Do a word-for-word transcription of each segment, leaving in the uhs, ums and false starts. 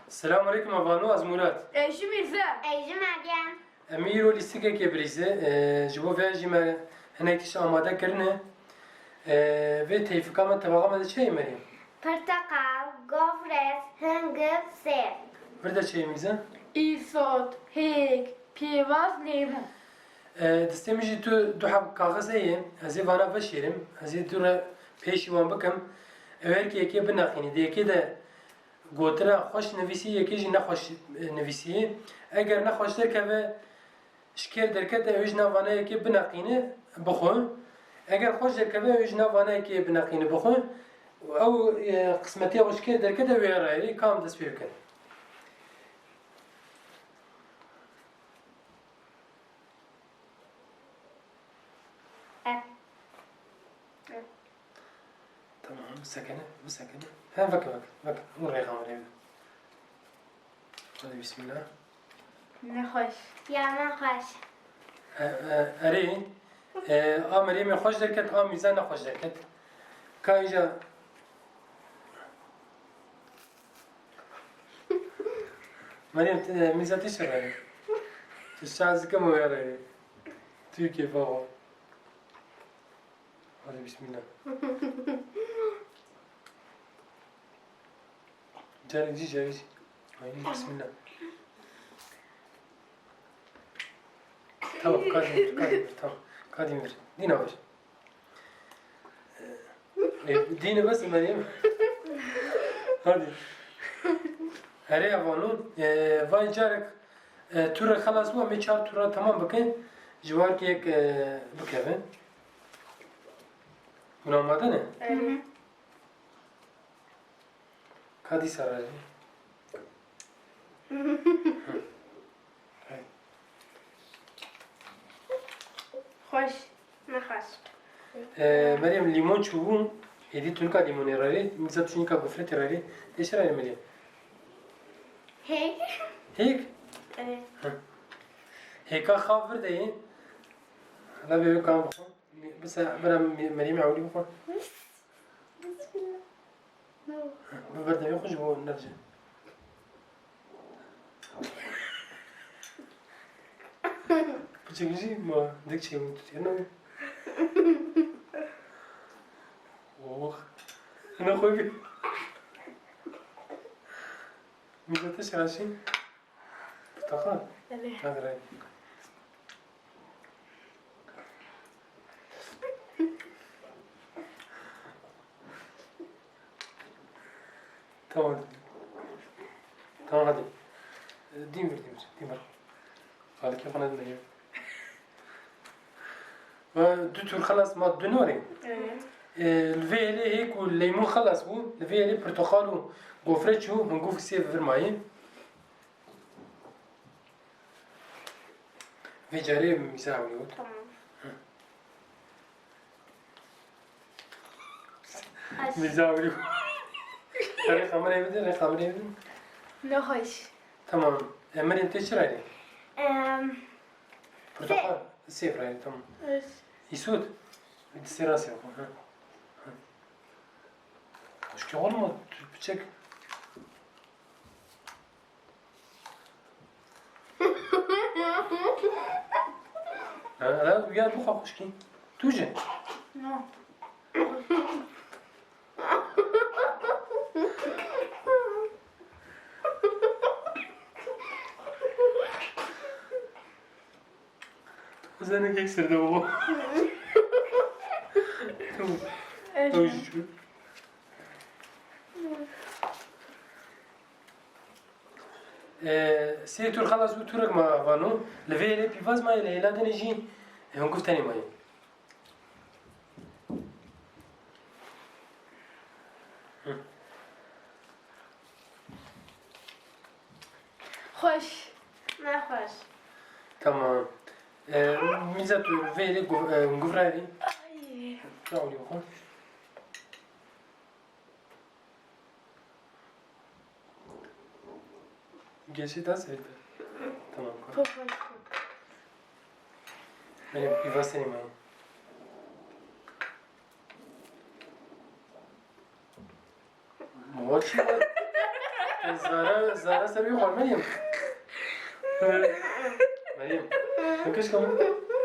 Selamun aleykum, Avano, ez Murat. Ê ji Mîrze. Ê ji Meryem. Em îro lîstikekê birîze, e, ji bo vê jî me hinek tişt amade kirine. E, vê teyfika me, tebaxa me de çi ye, Meryem? Porteqal, gofret, hingir, sêv. Vir de çi ye, Mîrze? Îsot, hêk, pîvaz, lêmû. E, destê min jî tu du heb kaxiz heye, ez ê vana veşêrim, ez ê du re pêşî wan bikim. Ew her kê yekê bineqînî, di yekê de gotina xweş nivîsî, yekê jî nexweş, e, nivîsî. Eger nexweş derkeve, ji kêr derkete, ew jî nav vana yekê bineqîne, bixwe. Eger xweş derkeve, ew jî nav vana yekê bineqîne, bixwe. Ew, e, qismetiya xwe ji kêr derkete, wê rayê, ka em dest pê bikin. Ev. Ev. Tamam, bisekene, bisekene. He, veke, veke, veke. Hûn rêxa min rê bidin. Hadi bismillah. Nexweş. Ya nexweş. E, e, erê, e, a Meryemê xweş derket, a Mîrze nexweş derket. Ka îja Meryem, tu, Mîrze, tu şerayê. Tu şaz dike mi were. Tu kêfa xwe. Hadi bismillah. Carek jî, carek jî. Ay, bismillah. Tamam, kadın bir, kadın bir, tamam. Kadın bir. Dîna bir. E, dîne bes Meryem. Hadi. Erê Avano, e, vay carek, e, ture xelas bû, em ê çar tura temam bikin. Ji warkê yek, e, bikevin. Hûn amade ne? Erê. Ka dîsa rayê. Hey. Xweş. Nexweş. Ee, Meryem, lîmon çûbû. Êdî tu nika lîmonê rayê. Mîrze tu nika gofretê rayê. Tê çi rayê Meryem? Hêk. Hêk? Evet. Heh. Hêka xav vir de ye. Hala bê wê kan bixwe. Bisa bira Meryemê ewlî bixwe. Bismillah. Bi berdevê xwe ji bo nirce. Piçek jî ma dik çêbû tu têr nabî. Oh. Hene xwe bî. Mîrze, te şiraşî. Portakal? Erê. Hadi rayê. Tamam. Tamam, hadi. Ee, dîn bir, dîn bir, dîn bir. Xalikê xwe nedin ya. Ve du tur xelas ma du norê. Evet. Ee, li vê hêlê hêk û leymun xelas bû. Li vê hêlê portakal û gofret çû, hingûf sêv vir mayî. Vê carê Mîrze ewlî got. Tamam. Hı. Mîrze ewlî got. Rê kamerayê bidin, rê kamerayê bidin. Nexweş. Tamam. E, Meryem, tê çi rayê? Em, Portakal, sêv rayê, tamam. Evet. Îsot, sêra sêv xwe, ha. Ha. Xwişkê oğlum, tu piçek. Ha, ha, ya bu xwe xwişkî. Tu jî. No. Zenek yek serde baba. Tamam. Evet. Tamam, jî çû. Ee, sê tur xelas bû, turek ma vano. Li vê hêlê pîvaz ma, lê hêla dinê jî hingûf tenê mayî. Hı. Xweş. Ne xweş. Tamam. Ee, Mîrze, tu vê hêlê gu-, e, hingûf rayê. Ay. Çawa lê xwe? Geçit az evde. Tamam. Çok hoş. Benim bir vaselim var. Mochi var. Zara, Zara ser wî xwar Meryem. Meryem. Tu kişka min.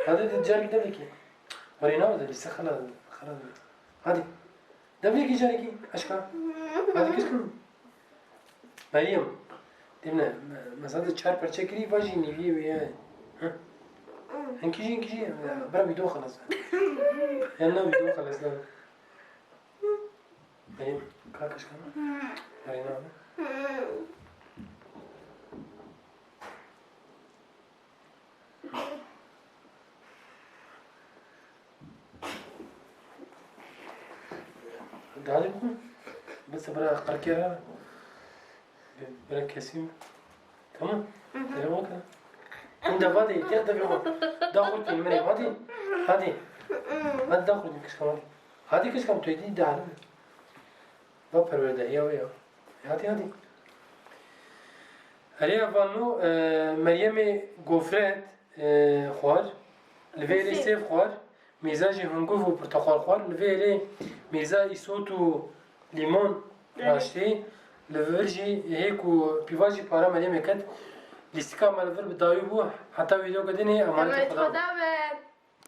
Hadi de carik de bikî. Were ne oldu? Bir sıkıla, sıkıla. Hadi. De bikî carikî. Aşka. Hadi kişka min. Meryem. Dinle. Me-, mesela de çar parça kiri vajî nîvî wî ye. Hı? Hinkî jî, hinkî jî. Bira video xelas. Ya ne video xelas ne? Benim kalkışkanı. Arena abi. Daha da bu. Bes bırak, park yere. Bırak keseyim. Tamam. Hı hı. Telefon kan. Unda hadi, tek de bir bak. Daha kurtayım, hadi. Hadi. Hadi daha kurtayım kışkan hadi. Hadi kişkam tu yedî dahil. Va perwerdehiya wê ya. Hadi hadi. Erê ev vano, e, Meryemê gofret, e, xwar. Li vê erê sêv xwar. Mîza jî hingûv û porteqal xwar. Li vê erê Mîza îsot û lîmon raştî. Li vir jî hêk û pîva jî para Meryemê ket. Lîstika me li vir bi dawî bû. Heta vîdeoke dinê, emanetê Xweda be.